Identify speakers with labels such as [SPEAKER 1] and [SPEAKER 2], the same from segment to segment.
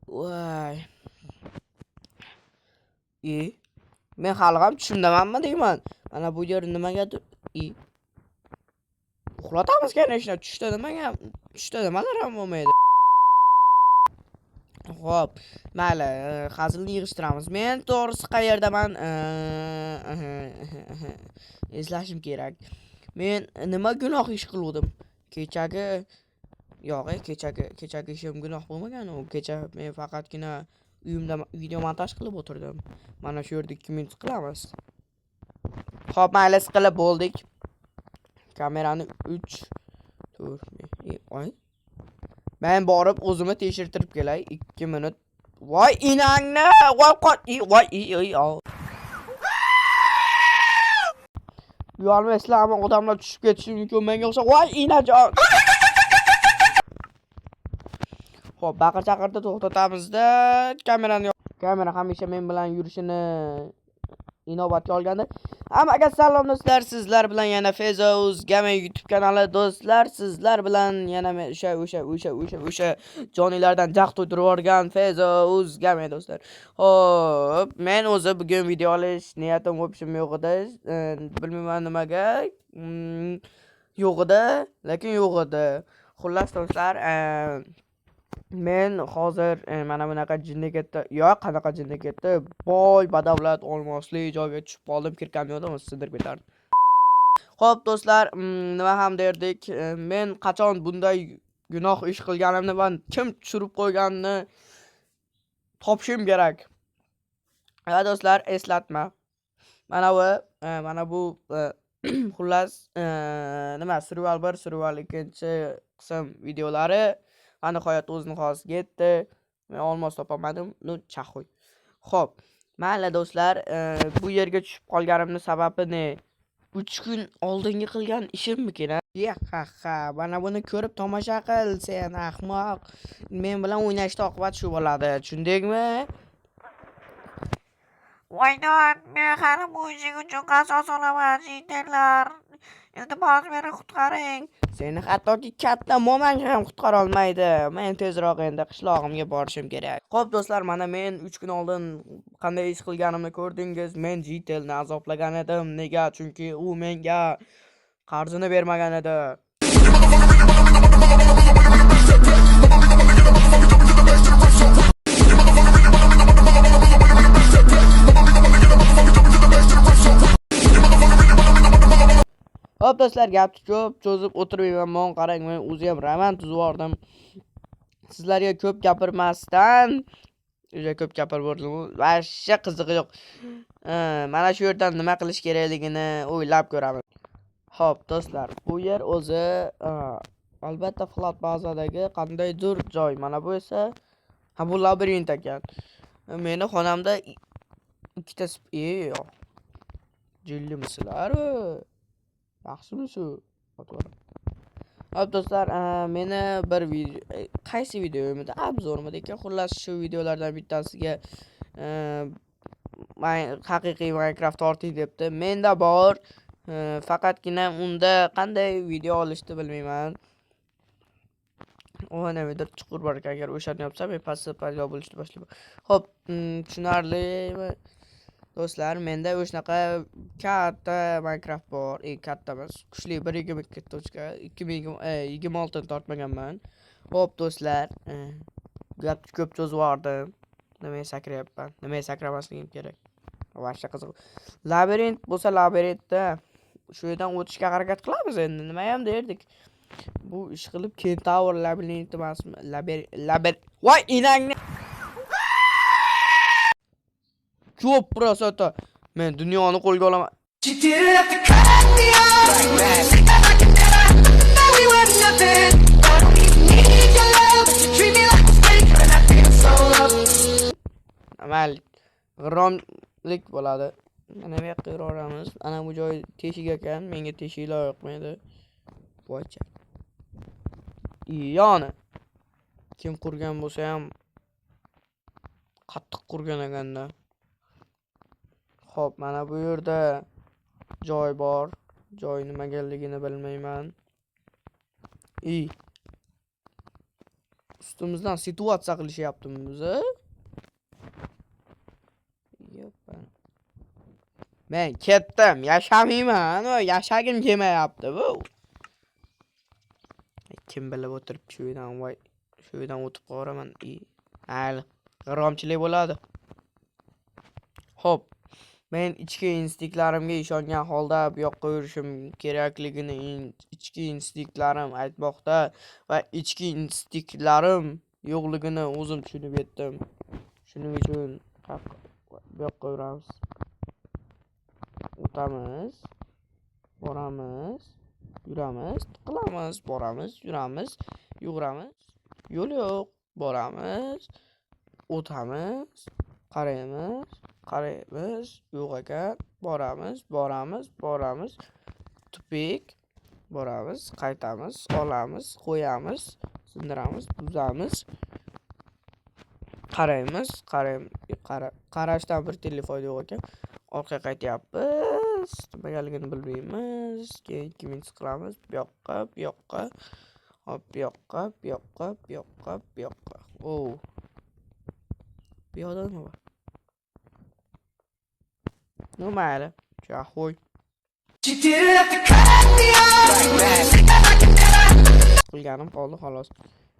[SPEAKER 1] Voy. E, men hali ham tushundamanmi deyman. Mana bu yer nimagadir i uxlatamiz, конечно, tushda nimaga, tushda nimalar ham bo'lmaydi. Xo'p, mayli, hazilni yig'ishtiramiz. Men to'g'risi qayerdaman? Eslashim kerak. Men nima gunoh ish qiluvdim? Kechagi yo'q, kechagi ishim gunoh bo'lmagan u. Kecha men faqatgina uyimda video montaj qilib o'tirdim. Mana shu yerda 2 minut qilamiz. Xo'p, mayli, siqilib bo'ldik. Kamerani 3 4 5 oy. Men borib o'zimni tekshirtirib kelay. 2 minut. Voy inangni! Voy qot, voy i i o. Uyalmaysizlarmi, odamlar tushib ketishi mumkin menga o'xshab. Voy inajon. Xo'p, baqir-chaqirni to'xtatamizda, kamerani kamera hamisha men bilan yurishini inobatga olganda. Hammaga salom do'stlar, sizlar bilan yana Fezouz Gaming YouTube kanali do'stlar, sizlar bilan yana men o'sha o'sha o'sha o'sha o'sha joniylardan jag' to'ydirib yuborgan Fezouz Gaming do'stlar. Xo'p, men o'zi bugun video olish niyatim вообще yo'q edi. Bilmayman nimaga. Yo'q edi, lekin yo'q edi. Xullas do'stlar, men hozir mana bunaqa jinni ketdi. Yo'q, qanaqa jinni ketdi? Boy badavlat olmosli joyga tushib qoldim. Kirkam yo'q, sindirib ketardim. Xo'p do'stlar, nima ham derdik? Men qachon bunday gunoh ish qilganimni va kim tushirib qo'yganini topishim kerak. Va do'stlar, eslatma. Mana bu, mana bu xullas, nima Survival 1, Survival 2 qism videolari va nihoyat o'z nihoyasiga yetdi. Men olmos topolmadim. Ну, chaxoy. Xo'p, mayli do'stlar, bu yerga tushib qolganimning sababi ne? 3 kun oldingi qilgan ishimmikin, a? Ha ha, mana buni ko'rib tomosha qil sen ahmoq. Men bilan o'ynashda oqibat shu bo'ladi. Tushundingmi?
[SPEAKER 2] Voydod, men hali bu ishing uchun qasos olaman, shaytonlar. Iltimos, meni qutqaring.
[SPEAKER 1] Seni hattoki katta momang ham qutqara olmaydi. Men tezroq endi qishlog'imga borishim kerak. Xo'p do'stlar, mana men 3 kun oldin qanday ish qilganimni ko'rdingiz. Men Gtelni azoblagan edim. Nega? Chunki u menga qarzini bermagan edi. Xo'p do'stlar, gapni ko'p cho'zib o'tirmayman. Mon qarang, men o'zi ham roman tuzib yubordim. Sizlarga ko'p gapirmasdan, o'sha ko'p gapirib o'tirdim. Vashsha qizig'i yo'q. Mana shu yerdan nima qilish kerakligini o'ylab ko'ramiz. Xo'p do'stlar, bu yer o'zi albatta Flat bazadagi qandaydir joy. Mana bu esa, ha, bu labirint ekan. Meni xonamda ikkita yo'q. Jillimisizlar? Yaxshimi shu? Xo'p do'stlar, meni bir video, qaysi videom edi? Obzormidi ekan? Xullas, shu videolardan bittasiga haqiqiy Minecraft torting debdi. Menda bor. Faqatgina unda qanday video olishni bilmayman. O, nimadir chuqur bor ekan. Agar o'shani yopsam, men pastda paydo bo'lishni boshlayman. Xo'p, tushunarli. Do'stlar, menda o'shanaqa katta Minecraft bor. Katta emas, kuchli 1.22.26 ni tortmaganman. Xo'p do'stlar, gapni ko'p cho'zib yubordim. Nimaga sakrayapman? Nimaga sakramasligim kerak? Vashsha qiziq. Labirint bo'lsa labirintda shu yerdan o'tishga harakat qilamiz endi. Nima ham derdik? Bu ish qilib Kentaur labirinti emasmi? Labir voy inangni ko'p prosota. Men dunyoni qo'lga olaman. Mayli, g'irromlik bo'ladi. Mana bu yoqqa yuraveramiz. Ana bu joy teshik ekan, menga teshiklar yoqmaydi. Voycha. Yoni. Kim qurgan bo'lsa ham qattiq qurgan ekanda. Xo'p, mana bu yerda joy bor. Joy nimagaligini bilmayman. I. Ustimizdan situatsiya qilishyaptimi bizni? Yo'q. Men ketdim, yashamayman, va yashagim kelmayapti bu. Kim bilib o'tiribdi shu uydan, voy, shu uydan o'tib qolaman. Mayli, g'irromchilik bo'ladi. Xo'p, men ichki instinktlarimga ishongan holda bu yoqqa yurishim kerakligini ichki instinktlarim aytmoqda va ichki instinktlarim yo'qligini o'zim tushunib yetdim. Shuning uchun bu yoqqa yuramiz. O'tamiz, boramiz, yuramiz, tiqilamiz, boramiz, yuramiz, yuguramiz. Yo'l yo'q, boramiz, o'tamiz, qaraymiz, qaraymiz, yo'q ekan, boramiz, boramiz, boramiz, tupik, boramiz, qaytamiz, olamiz, qo'yamiz, sindiramiz, buzamiz, qaraymiz, qarashdan bir telli foyda yo'q ekan. Orqaga qaytyapmiz, nimagaligini bilmaymiz. Keyin 2 minut qilamiz, bu yoqqa, bu yoqqa, hop, bu yoqqa, bu yoqqa, bu yoqqa, bu yoqqa. O. Bu yoqda nima bor? Ну, mayli, chahoy. Qilganim qoldi xolos.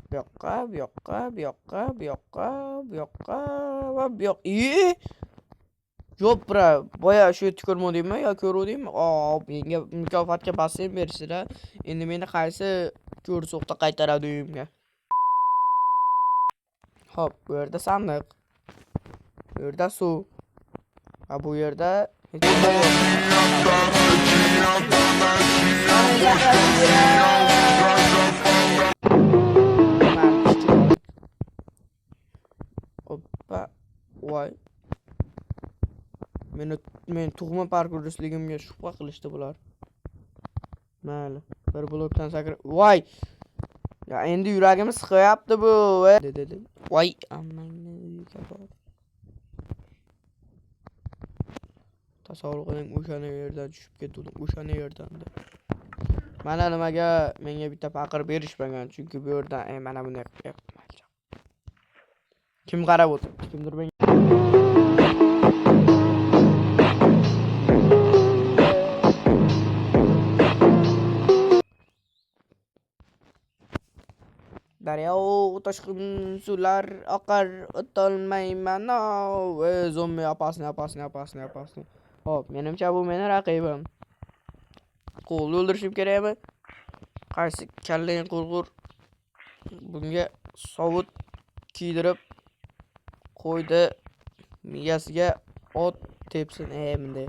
[SPEAKER 1] Bu yoqqa, bu yoqqa, bu yoqqa, bu yoqqa, bu yoqqa va bu yoq. Yo'q, bra, boya shu yerni ko'rmadingmi yo ko'ruvdingmi? Hop, menga mukofotga basseyn berishdi. Endi meni qaysi ko'rso'qda qaytaradi uyimga? Xo'p, bu yerda sandiq. Bu yerda suv. Va bu yerda hech nima yo'q. Hoppa, voy. Men tug'ma parkuristligimga shubha qilishdi bular. Mayli, bir blokdan sakrab, voy! Ya endi yuragimni siqayapti bu. Dedi. Voy, ammangni uyiga bor. Tasavvur qiling, o'shani yerdan tushib ketdim, o'shani yerdan. Mana nimaga menga bitta paqir berishmagan, chunki bu yerdan mana bunday qilib kim qarab o'tiribdi, kimdir menga Daryo toshqin suvlar oqar, o'tolmayman. Zombi opasni, opasni, opasni, opasni. Xo'p, menimcha bu meni raqibim. Qo'lni o'ldirishim kerakmi? Qaysi kallang qurg'ur bunga sovut kiydirib qo'ydi, miyasiga ot tepsin. Bunday.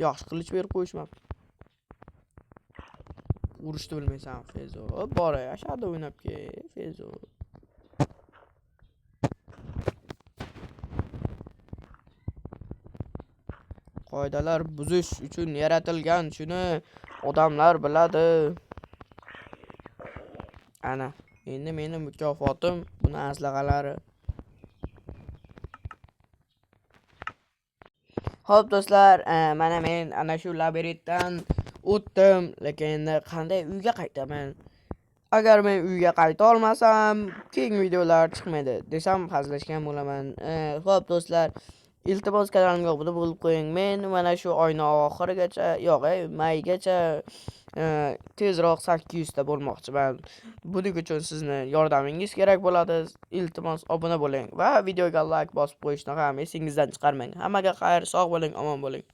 [SPEAKER 1] Yaxshi qilich berib qo'yishmabdi. Urushni bilmaysan, Fezo. Bor, yashadi o'ynab kel, Fezo. Qoidalar buzish uchun yaratilgan, shuni odamlar biladi. Ana, endi meni mukofotim buni aslag'alari. Xo'p do'stlar, mana men ana shu labirintdan o'tdim, lekin endi qanday uyga qaytaman? Agar men uyga qayta olmasam, keyingi videolar chiqmaydi desam hazillashgan bo'laman. Xo'p do'stlar, iltimos kanalimga obuna bo'lib qo'ying. Men mana shu oyning oxirigacha, yo'q, maygacha tezroq 800 ta bo'lmoqchiman. Buning uchun sizni yordamingiz kerak bo'ladi. Iltimos obuna bo'ling va videoga like bosib qo'yishni ham esingizdan chiqarmang. Hammaga xayr, sog' bo'ling, omon bo'ling.